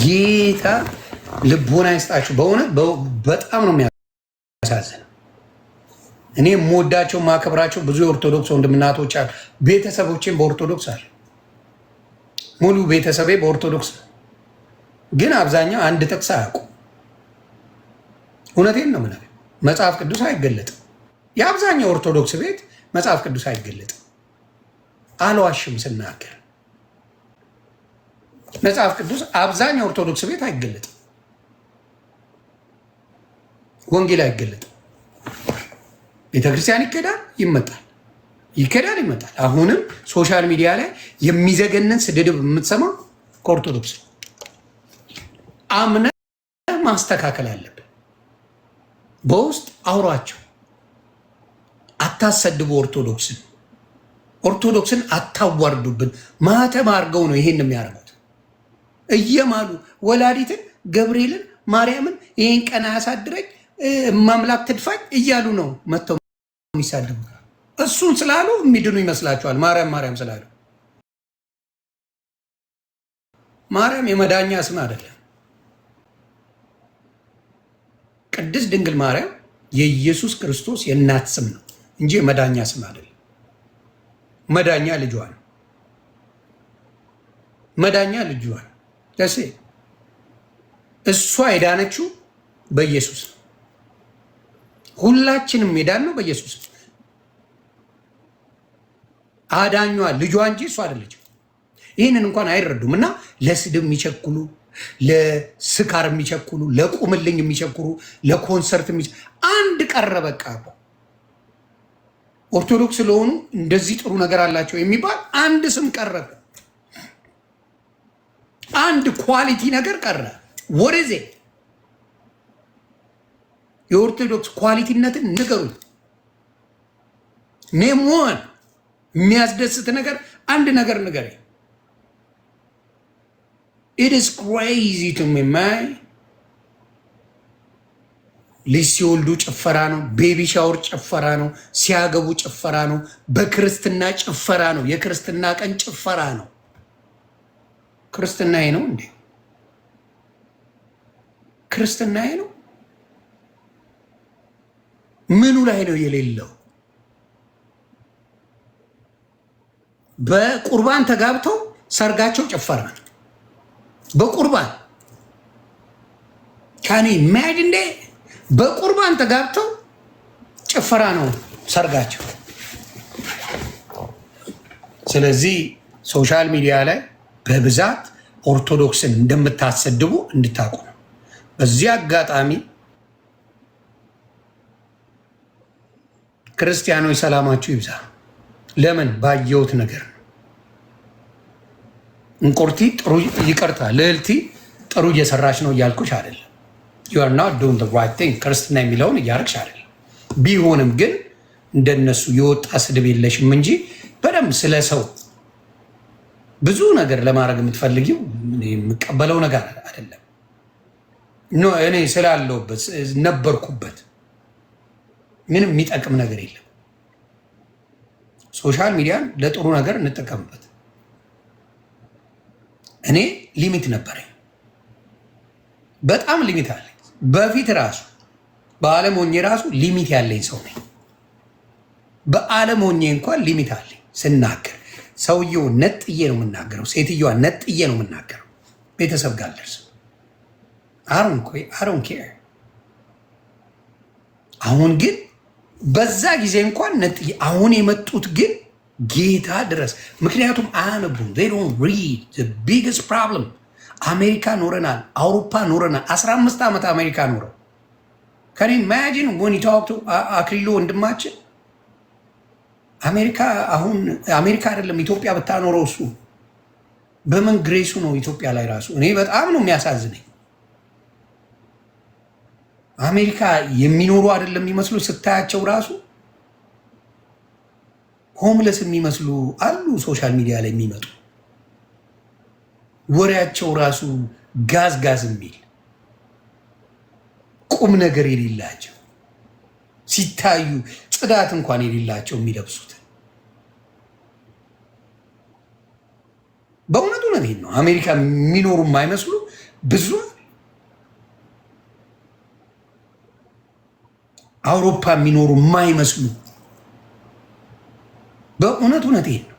ጌታ ልቦና ይስጣችሁ። በእውነት በጣም ነው የሚያሳዝነው። እኔ የምወዳቸው ማከብራቸው ብዙ የኦርቶዶክስ ወንድምናቶች አሉ። ቤተሰቦቼም በኦርቶዶክስ አለ። ሙሉ ቤተሰቤ በኦርቶዶክስ ነው። ግን አብዛኛው አንድ ጥቅስ አያውቁም። እውነቴን ነው የምልህ። መጽሐፍ ቅዱስ አይገለጥም። የአብዛኛው ኦርቶዶክስ ቤት መጽሐፍ ቅዱስ አይገለጥም። አልዋሽም ስናገር፣ መጽሐፍ ቅዱስ አብዛኛው ኦርቶዶክስ ቤት አይገለጥም። ወንጌል አይገለጥም። ቤተክርስቲያን ይኬዳል፣ ይመጣል፣ ይኬዳል፣ ይመጣል። አሁንም social media ላይ የሚዘገንን ስድብ የምትሰማው ከኦርቶዶክስ ነው። አምነህ ማስተካከል አለብን። በውስጥ አውሯቸው። አታሰድቡ ኦርቶዶክስን፣ ኦርቶዶክስን አታዋርዱብን። ማተም አድርገው ነው ይሄን የሚያደርጉት። እየማሉ ወላዲትን፣ ገብርኤልን፣ ማርያምን ይህን ቀን አያሳድረኝ፣ ማምላክ ትድፋኝ እያሉ ነው መጥተው የሚሳደቡት። እሱን ስላሉ የሚድኑ ይመስላችኋል? ማርያም ማርያም ስላሉ። ማርያም የመዳኛ ስም አይደለም። ቅድስት ድንግል ማርያም የኢየሱስ ክርስቶስ የእናት ስም ነው እንጂ የመዳኛ ስም አይደለም። መዳኛ ልጇ ነው። መዳኛ ልጇ ነው። ደሴ እሷ የዳነችው በኢየሱስ ነው። ሁላችንም የዳነው በኢየሱስ ነው። አዳኟ ልጇ እንጂ እሷ አይደለችም። ይህንን እንኳን አይረዱም። እና ለስድብ የሚቸኩሉ፣ ለስካር የሚቸኩሉ፣ ለቁምልኝ የሚቸኩሉ፣ ለኮንሰርት፣ አንድ ቀረ በቃ። ኦርቶዶክስ ስለሆኑ እንደዚህ ጥሩ ነገር አላቸው የሚባል አንድ ስም ቀረ። አንድ quality ነገር ቀረ። ወደዜ የኦርቶዶክስ quality ነትን ንገሩኝ። Name one የሚያስደስት ነገር፣ አንድ ነገር ንገረኝ። It is crazy to me, man። ልጅ ሲወልዱ ጭፈራ ነው። Baby shower ጭፈራ ነው። ሲያገቡ ጭፈራ ነው። በክርስትና ጭፈራ ነው። የክርስትና ቀን ጭፈራ ነው። ክርስትና ነው እንዴ? ክርስትና ነው? ምኑ ላይ ነው የሌለው? በቁርባን ተጋብተው ሰርጋቸው ጭፈራ ነው። በቁርባን፣ can you imagine እንዴ? በቁርባን ተጋብተው ጭፈራ ነው ሰርጋቸው። ስለዚህ social media ላይ በብዛት ኦርቶዶክስን እንደምታሰድቡ እንድታውቁ ነው። በዚህ አጋጣሚ ክርስቲያኖች ሰላማችሁ ይብዛ። ለምን ባየሁት ነገር ነው። እንቁርቲ ጥሩ፣ ይቅርታ ልዕልቲ፣ ጥሩ እየሰራች ነው እያልኩሽ አይደለም። You are not doing the right thing። ክርስትና የሚለውን እያደረግሽ አይደለም። ቢሆንም ግን እንደነሱ የወጣ ስድብ የለሽም እንጂ በደንብ ስለ ሰው ብዙ ነገር ለማድረግ የምትፈልጊው የምቀበለው ነገር አይደለም። እኔ ስላለሁበት ነበርኩበት፣ ምንም የሚጠቅም ነገር የለም። Social media ን ለጥሩ ነገር እንጠቀምበት። እኔ limit ነበረኝ፣ በጣም limit አለኝ። በፊት ራሱ በዓለም ሆኜ ራሱ limit ያለኝ ሰው ነኝ። በዓለም ሆኜ እንኳን limit አለኝ። ስናገር ሰውየው ነጥዬ ነው የምናገረው፣ ሴትዮዋ ነጥዬ ነው የምናገረው። ቤተሰብ ጋር አልደርስም። I don't care። አሁን ግን በዛ ጊዜ እንኳን ነጥዬ፣ አሁን የመጡት ግን ጌታ ድረስ፣ ምክንያቱም አያነቡም። They don't read። The biggest problem፣ አሜሪካ ኖረናል፣ አውሮፓ ኖረናል። 15 ዓመት አሜሪካ ኖረው፣ can you imagine when you talk to አክሊሉ ወንድማችን፣ አሜሪካ፣ አሁን አሜሪካ አይደለም ኢትዮጵያ ብታኖረው እሱ በምን grace ኡ ነው ኢትዮጵያ ላይ ራሱ? እኔ በጣም ነው የሚያሳዝነኝ። አሜሪካ የሚኖሩ አይደለም የሚመስሉ፣ ስታያቸው ራሱ homeless የሚመስሉ አሉ። Social media ላይ የሚመጡ ወሬያቸው ራሱ ጋዝ ጋዝ የሚል፣ ቁም ነገር የሌላቸው፣ ሲታዩ ጽዳት እንኳን የሌላቸው የሚለብሱት፣ በእውነቱ እውነቴን ነው። አሜሪካ የሚኖሩ የማይመስሉ ብዙ አውሮፓ የሚኖሩ የማይመስሉ በእውነት እውነት ይሄን ነው።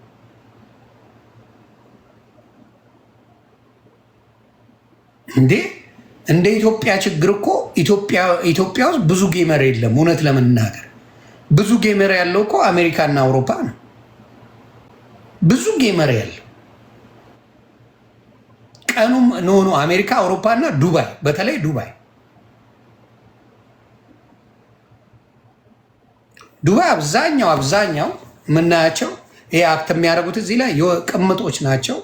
እንዴ እንደ ኢትዮጵያ ችግር እኮ ኢትዮጵያ ውስጥ ብዙ gamer የለም። እውነት ለመናገር ብዙ gamer ያለው እኮ አሜሪካና አውሮፓ ነው። ብዙ gamer ያለው ቀኑም no no አሜሪካ፣ አውሮፓ እና ዱባይ፣ በተለይ ዱባይ ዱባይ አብዛኛው የምናያቸው ይሄ act የሚያደርጉት እዚህ ላይ ቅምጦች ናቸው።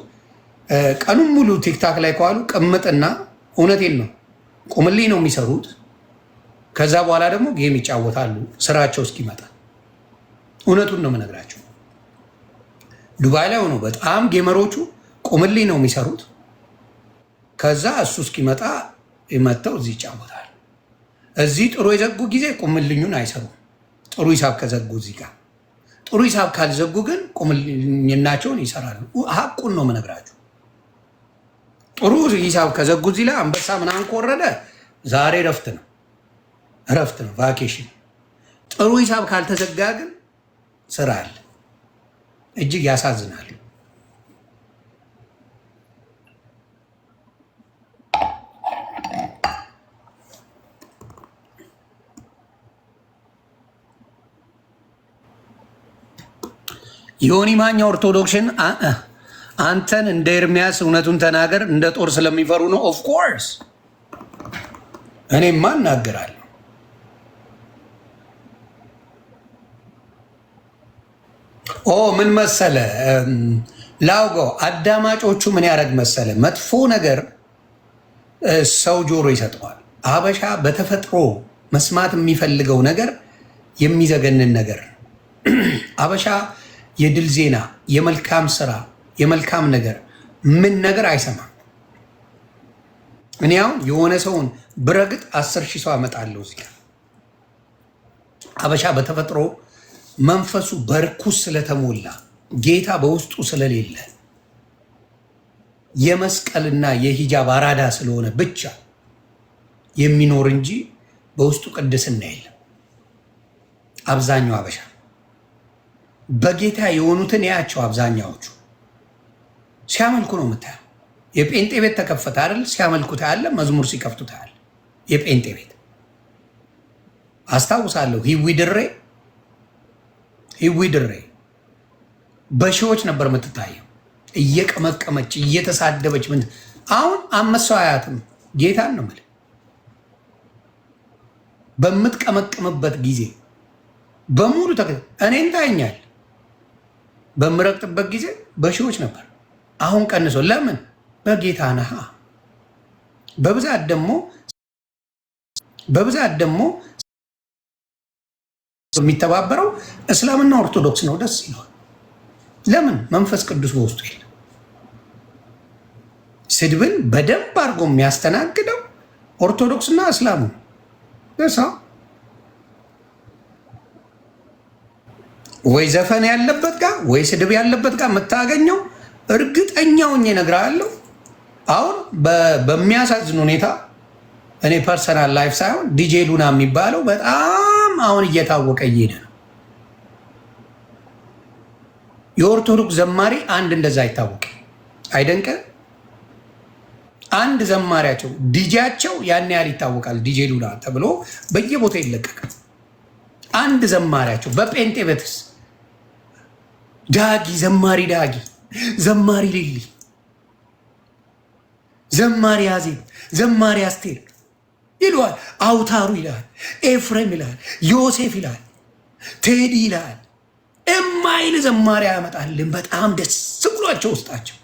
ቀኑን ሙሉ TikTok ላይ ከዋሉ ቅምጥና እውነቴን ነው ቁምልኝ ነው የሚሰሩት። ከዛ በኋላ ደግሞ game ይጫወታሉ ስራቸው እስኪመጣ። እውነቱን ነው የምነግራቸው። ዱባይ ላይ ሆኖ በጣም gamer ኦቹ ቁምልኝ ነው የሚሰሩት። ከዛ እሱ እስኪመጣ መጥተው እዚህ ይጫወታሉ። እዚህ ጥሩ የዘጉ ጊዜ ቁምልኙን አይሰሩም። ጥሩ ሂሳብ ከዘጉ እዚህ ጋር ጥሩ ሂሳብ ካልዘጉ ግን ቁምልኝናቸውን ይሰራሉ። ሀቁን ነው የምነግራቸው። ጥሩ ሂሳብ ከዘጉ እዚህ ላይ አንበሳ ምናምን ከወረደ ዛሬ እረፍት ነው፣ እረፍት ነው፣ vacation። ጥሩ ሂሳብ ካልተዘጋ ግን ስራ አለ። እጅግ ያሳዝናል። ዮኒ ማኛ ኦርቶዶክስን አንተን እንደ ኤርሚያስ እውነቱን ተናገር እንደ ጦር ስለሚፈሩ ነው። Of course እኔማ እናገራለሁ። ኦ ምን መሰለ ላውጋው አዳማጮቹ ምን ያደረግ መሰለ መጥፎ ነገር ሰው ጆሮ ይሰጠዋል። አበሻ በተፈጥሮ መስማት የሚፈልገው ነገር የሚዘገንን ነገር አበሻ የድል ዜና፣ የመልካም ስራ፣ የመልካም ነገር ምን ነገር አይሰማም። እኔ አሁን የሆነ ሰውን ብረግጥ 10,000 ሰው አመጣለሁ እዚህ ጋር። አበሻ በተፈጥሮ መንፈሱ በርኩስ ስለተሞላ ጌታ በውስጡ ስለሌለ የመስቀልና የሂጃብ አራዳ ስለሆነ ብቻ የሚኖር እንጂ በውስጡ ቅድስና የለም። አብዛኛው አበሻ በጌታ የሆኑትን ያቸው አብዛኛዎቹ ሲያመልኩ ነው የምታየው። የጴንጤ ቤት ተከፈተ አይደል? ሲያመልኩ ታያለህ። መዝሙር ሲከፍቱ ታያለህ። የጴንጤ ቤት አስታውሳለሁ። ሂዊ ድሬ በሺዎች ነበር የምትታየው፣ እየቀመቀመች እየተሳደበች ምን። አሁን 5 ሰው አያትም። ጌታን ነው የምልህ። በምትቀመቅምበት ጊዜ በሙሉ እኔን ታየኛል። በምረግጥበት ጊዜ በሺዎች ነበር። አሁን ቀንሶ ለምን? በጌታ ነሃ። በብዛት ደግሞ በብዛት ደግሞ የሚተባበረው እስላምና ኦርቶዶክስ ነው። ደስ ይለዋል። ለምን? መንፈስ ቅዱስ በውስጡ የለም። ስድብን በደንብ አድርጎ የሚያስተናግደው ኦርቶዶክስና እስላሙ ደሳ ወይ ዘፈን ያለበት ጋር ወይ ስድብ ያለበት ጋር የምታገኘው እርግጠኛ ሆኜ እነግርሃለሁ። አሁን በሚያሳዝን ሁኔታ እኔ personal life ሳይሆን ዲጄ ሉና የሚባለው በጣም አሁን እየታወቀ እየሄደ ነው። የኦርቶዶክስ ዘማሪ አንድ እንደዛ አይታወቅም። አይደንቅ? አንድ ዘማሪያቸው ዲጄያቸው ያን ያህል ይታወቃል። ዲጄ ሉና ተብሎ በየቦታው ይለቀቃል። አንድ ዘማሪያቸው በጴንጤ ቤትስ ዳጊ ዘማሪ ዳጊ ዘማሪ ሊሊ ዘማሪ አዜብ ዘማሪ አስቴር ይለዋል። አውታሩ ይላል፣ ኤፍሬም ይላል፣ ዮሴፍ ይላል፣ ቴዲ ይላል። እማይል ዘማሪ ያመጣልን። በጣም ደስ ብሏቸው ውስጣቸው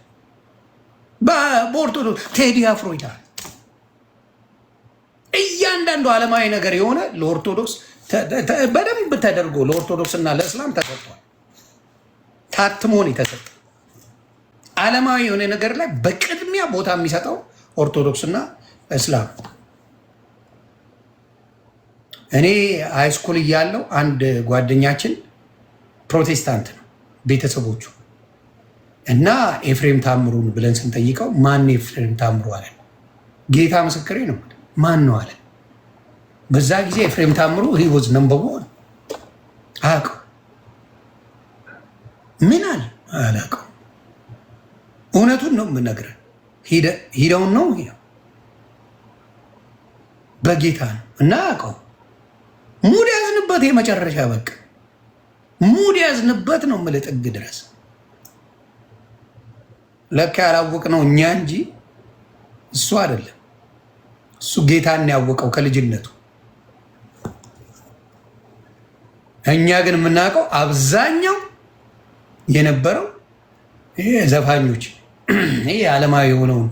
በኦርቶዶክስ ቴዲ አፍሮ ይላል። እያንዳንዱ ዓለማዊ ነገር የሆነ ለኦርቶዶክስ በደንብ ተደርጎ ለኦርቶዶክስና ለእስላም ተሰጥቷል። ታትሞን የተሰጠ ዓለማዊ የሆነ ነገር ላይ በቅድሚያ ቦታ የሚሰጠው ኦርቶዶክስና እስላም። እኔ high school እያለሁ አንድ ጓደኛችን ፕሮቴስታንት ነው ቤተሰቦቹ እና ኤፍሬም ታምሩን ብለን ስንጠይቀው ማን ኤፍሬም ታምሩ አለ። ጌታ ምስክሬ ነው። ማን ነው አለ። በዛ ጊዜ ኤፍሬም ታምሩ he was number one። አያውቀው ምን አለ፣ አላውቀው። እውነቱን ነው የምነግርህ። ሂደውን ነው በጌታ ነው እና አያውቀው። Mood ያዝንበት የመጨረሻ፣ በቃ mood ያዝንበት ነው የምልህ ጥግ ድረስ። ለካ ያላወቅነው እኛ እንጂ እሱ አይደለም። እሱ ጌታን ያወቀው ከልጅነቱ። እኛ ግን የምናውቀው አብዛኛው የነበረው ይሄ ዘፋኞች፣ ይሄ ዓለማዊ የሆነውን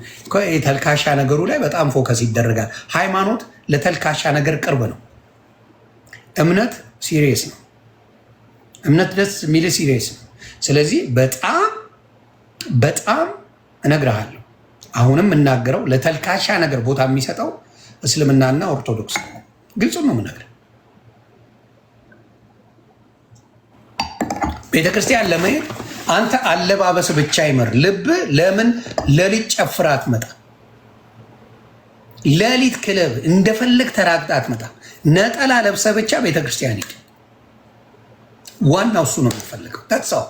ተልካሻ ነገሩ ላይ በጣም focus ይደረጋል። ሃይማኖት ለተልካሻ ነገር ቅርብ ነው። እምነት serious ነው። እምነት ደስ የሚል serious ነው። ስለዚህ በጣም በጣም እነግርሃለሁ። አሁንም የምናገረው ለተልካሻ ነገር ቦታ የሚሰጠው እስልምናና ኦርቶዶክስ ነው። ግልጹ ነው የምነግርህ። ቤተክርስቲያን ለመሄድ አንተ አለባበስ ብቻ ይመር። ልብ ለምን ሌሊት ጨፍራ አትመጣ? ሌሊት ክለብ እንደፈለግ ተራግጣ አትመጣ። ነጠላ ለብሰ ብቻ ቤተክርስቲያን ሂድ። ዋናው እሱ ነው የምትፈልገው። ተጻው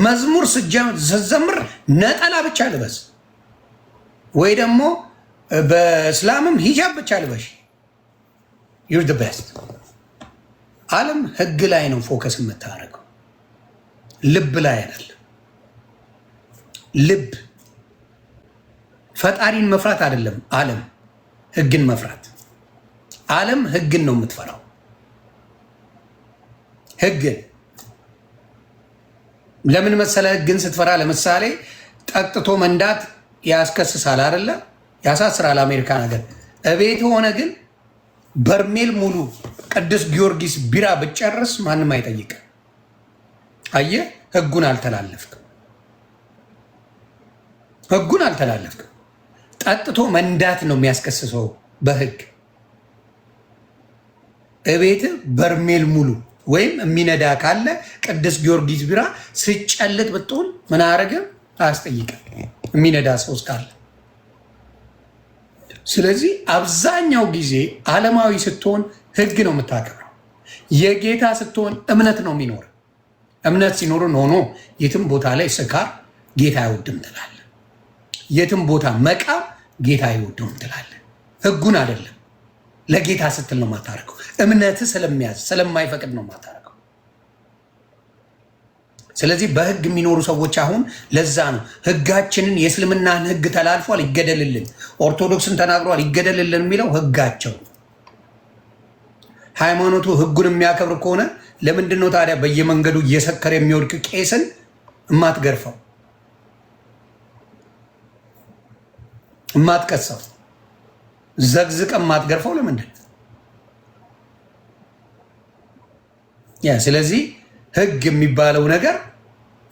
መዝሙር ስትዘምር ነጠላ ብቻ ልበስ፣ ወይ ደግሞ በእስላምም ሂጃብ ብቻ ልበሽ። You're the best። ዓለም ህግ ላይ ነው focus የምታደርገው፣ ልብ ላይ አይደለም። ልብ ፈጣሪን መፍራት አይደለም፣ ዓለም ህግን መፍራት። ዓለም ህግን ነው የምትፈራው። ህግን ለምን መሰለ? ህግን ስትፈራ ለምሳሌ ጠጥቶ መንዳት ያስከስሳል አይደለ? ያሳስራል። አሜሪካ ነገር እቤት ሆነ ግን በርሜል ሙሉ ቅዱስ ጊዮርጊስ ቢራ ብጨርስ ማንም አይጠይቅም። አየህ፣ ህጉን አልተላለፍክም። ህጉን አልተላለፍክም። ጠጥቶ መንዳት ነው የሚያስከስሰው በህግ። እቤት በርሜል ሙሉ ወይም የሚነዳ ካለ ቅዱስ ጊዮርጊስ ቢራ ስጨልጥ ብትሆን ምን አያደርግም? አያስጠይቅም፣ የሚነዳ ሰው እስካለ። ስለዚህ አብዛኛው ጊዜ ዓለማዊ ስትሆን ህግ ነው የምታከብረው። የጌታ ስትሆን እምነት ነው የሚኖር። እምነት ሲኖርን ሆኖ የትም ቦታ ላይ ስካር ጌታ አይወድም ትላለህ። የትም ቦታ መቃም ጌታ አይወድም ትላለህ። ህጉን አይደለም፣ ለጌታ ስትል ነው የማታደርገው። እምነት ስለሚያዝ ስለማይፈቅድ ነው የማታደርገው። ስለዚህ በህግ የሚኖሩ ሰዎች አሁን ለዛ ነው ህጋችንን የእስልምናን ህግ ተላልፏል ይገደልልን፣ ኦርቶዶክስን ተናግሯል ይገደልልን የሚለው ህጋቸው። ሃይማኖቱ ህጉን የሚያከብር ከሆነ ለምንድን ነው ታዲያ በየመንገዱ እየሰከረ የሚወድቅ ቄስን እማትገርፈው፣ እማትቀሰው፣ ዘግዝቀ እማትገርፈው ለምንድን? ያ ስለዚህ ህግ የሚባለው ነገር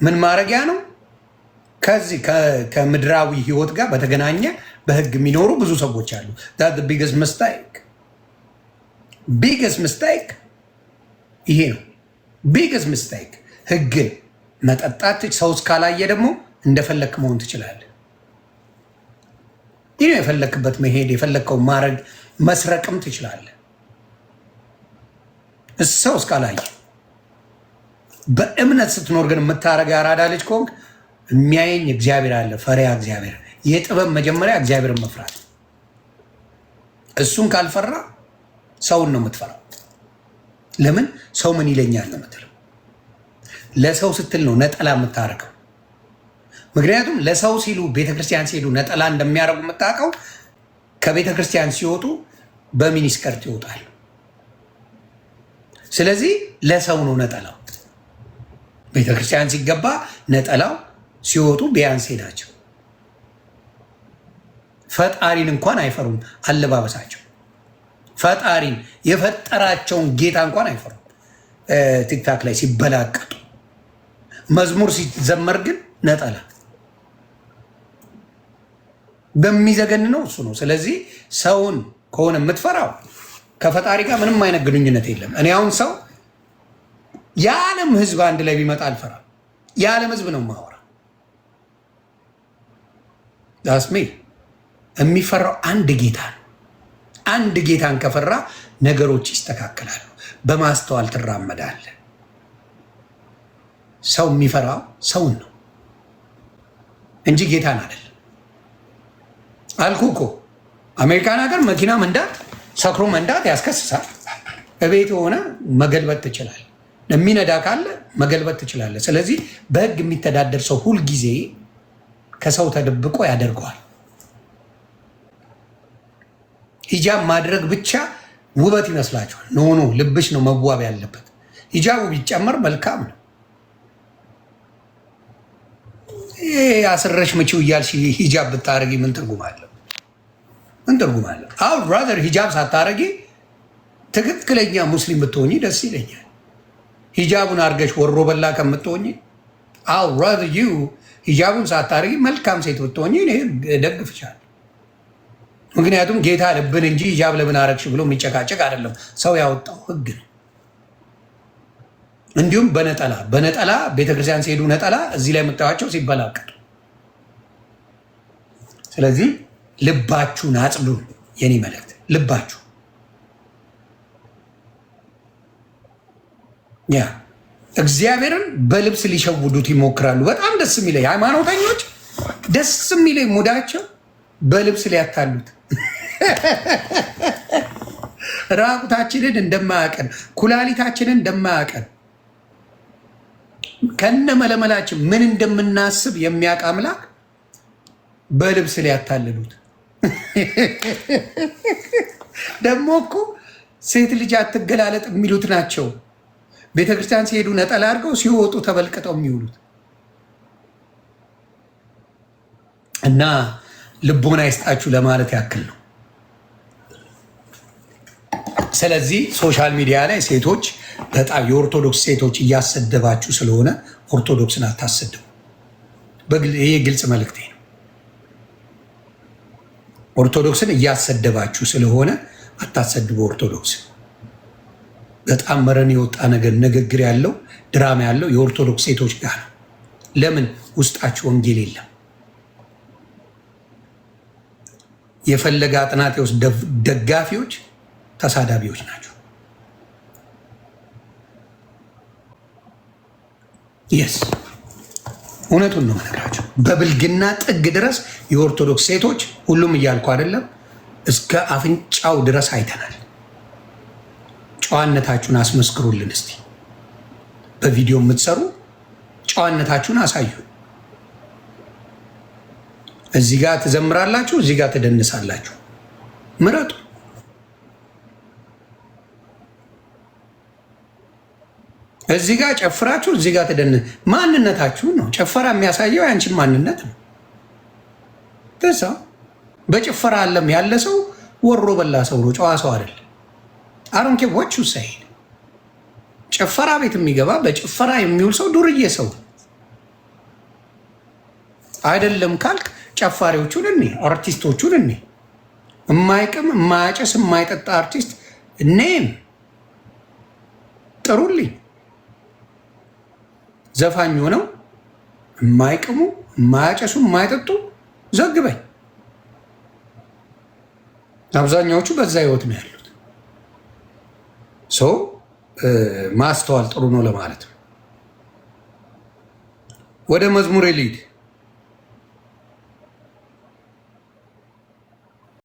ምን ማድረጊያ ነው? ከዚህ ከምድራዊ ህይወት ጋር በተገናኘ በህግ የሚኖሩ ብዙ ሰዎች አሉ። Biggest mistake፣ biggest mistake ይሄ ነው። Biggest mistake ህግን መጠጣት፣ ሰው እስካላየ ደግሞ እንደፈለክ መሆን ትችላለህ። ይህ የፈለክበት መሄድ፣ የፈለግከው ማድረግ፣ መስረቅም ትችላለህ ሰው እስካላየ። በእምነት ስትኖር ግን የምታረገ አራዳ ልጅ ከሆንክ የሚያየኝ እግዚአብሔር አለ፣ ፈሪያ እግዚአብሔር። የጥበብ መጀመሪያ እግዚአብሔርን መፍራት። እሱን ካልፈራ ሰውን ነው የምትፈራው። ለምን ሰው ምን ይለኛል ነው የምትለው። ለሰው ስትል ነው ነጠላ የምታረገው። ምክንያቱም ለሰው ሲሉ ቤተክርስቲያን ሲሄዱ ነጠላ እንደሚያደርጉ የምታውቀው ከቤተክርስቲያን ሲወጡ በ miniskirt ይወጣሉ። ስለዚህ ለሰው ነው ነጠላው። ቤተክርስቲያን ሲገባ ነጠላው፣ ሲወጡ ቢያንሴ ናቸው። ፈጣሪን እንኳን አይፈሩም። አለባበሳቸው ፈጣሪን የፈጠራቸውን ጌታ እንኳን አይፈሩም። ቲክታክ ላይ ሲበላቀጡ፣ መዝሙር ሲዘመር ግን ነጠላ በሚዘገን ነው እሱ ነው። ስለዚህ ሰውን ከሆነ የምትፈራው ከፈጣሪ ጋር ምንም አይነት ግንኙነት የለም። እኔ አሁን ሰው የዓለም ሕዝብ አንድ ላይ ቢመጣ አልፈራም። የዓለም ሕዝብ ነው የማወራ። That's me። የሚፈራው አንድ ጌታ ነው። አንድ ጌታን ከፈራ ነገሮች ይስተካከላሉ። በማስተዋል ትራመዳለህ። ሰው የሚፈራው ሰውን ነው እንጂ ጌታን አይደለም። አልኩ እኮ፣ አሜሪካን ሀገር መኪና መንዳት፣ ሰክሮ መንዳት ያስከስሳል። እቤት ሆነ መገልበጥ ትችላለህ። የሚነዳ ካለ መገልበጥ ትችላለህ። ስለዚህ በህግ የሚተዳደር ሰው ሁልጊዜ ከሰው ተደብቆ ያደርገዋል። ሂጃብ ማድረግ ብቻ ውበት ይመስላችኋል? No, no፣ ልብሽ ነው መዋብ ያለበት። ሂጃቡ ቢጨመር መልካም ነው። ይሄ አስረሽ ምቺው እያልሽ ሂጃብ ብታረጊ ምን ትርጉም አለው? ምን ትርጉም አለው? I'd rather ሂጃብ ሳታረጊ ትክክለኛ ሙስሊም ብትሆኚ ደስ ይለኛል። ሂጃቡን አድርገሽ ወሮ በላ ከምትሆኚ፣ I'd rather you ሂጃቡን ሳታረጊ መልካም ሴት ብትሆኚ እኔ እደግፍሻለሁ። ምክንያቱም ጌታ ልብን እንጂ ሂጃብ ለምን አረግሽ ብሎ የሚጨቃጨቅ አይደለም። ሰው ያወጣው ህግ ነው። እንዲሁም በነጠላ በነጠላ ቤተክርስቲያን ሲሄዱ ነጠላ እዚህ ላይ የምታዩቸው ሲበላቀጡ። ስለዚህ ልባችሁን አጽዱ። የኔ መልእክት ልባችሁ፣ yeah፣ እግዚአብሔርን በልብስ ሊሸውዱት ይሞክራሉ። በጣም ደስ የሚለኝ ሃይማኖተኞች፣ ደስ የሚለኝ ሙዳቸው በልብስ ሊያታሉት፣ ራቁታችንን እንደማያቀን፣ ኩላሊታችንን እንደማያቀን፣ ከነ መለመላችን ምን እንደምናስብ የሚያውቅ አምላክ በልብስ ሊያታልሉት። ደግሞ እኮ ሴት ልጅ አትገላለጥ የሚሉት ናቸው። ቤተክርስቲያን ሲሄዱ ነጠላ አድርገው ሲወጡ ተበልቅጠው የሚውሉት። እና ልቦና ይስጣችሁ ለማለት ያክል ነው። ስለዚህ social media ላይ ሴቶች፣ በጣም የኦርቶዶክስ ሴቶች እያሰደባችሁ ስለሆነ ኦርቶዶክስን አታሰድቡ። ይሄ ግልጽ መልእክቴ ነው። ኦርቶዶክስን እያሰደባችሁ ስለሆነ አታሰድቡ። ኦርቶዶክስ በጣም መረን የወጣ ነገር ንግግር ያለው፣ ድራማ ያለው የኦርቶዶክስ ሴቶች ጋር ነው። ለምን? ውስጣችሁ ወንጌል የለም። የፈለገ አጥናቴዎስ ደጋፊዎች ተሳዳቢዎች ናቸው። Yes፣ እውነቱን ነው የምነግራቸው። በብልግና ጥግ ድረስ የኦርቶዶክስ ሴቶች፣ ሁሉም እያልኩ አይደለም፣ እስከ አፍንጫው ድረስ አይተናል። ጨዋነታችሁን አስመስክሩልን እስቲ። በቪዲዮ የምትሰሩ ጨዋነታችሁን አሳዩ። እዚህ ጋር ትዘምራላችሁ፣ እዚህ ጋር ትደንሳላችሁ። ምረጡ። እዚህ ጋር ጨፍራችሁ እዚህ ጋር ትደን ማንነታችሁን ነው። ጭፈራ የሚያሳየው ያንቺን ማንነት ነው። ከዛ በጭፈራ ዓለም ያለ ሰው ወሮ በላ ሰው ነው፣ ጨዋ ሰው አይደለም። I don't care what you say፣ ጭፈራ ቤት የሚገባ፣ በጭፈራ የሚውል ሰው ዱርዬ ሰው አይደለም ካልክ ጨፋሪዎቹን እኔ፣ አርቲስቶቹን እኔ፣ የማይቅም፣ የማያጨስ፣ የማይጠጣ አርቲስት name ጥሩልኝ። ዘፋኝ ሆነው የማይቅሙ፣ የማያጨሱ፣ የማይጠጡ ዘግበኝ። አብዛኛዎቹ በዛ ህይወት ነው ያሉት። So ማስተዋል ጥሩ ነው ለማለት ነው። ወደ መዝሙር ልሂድ።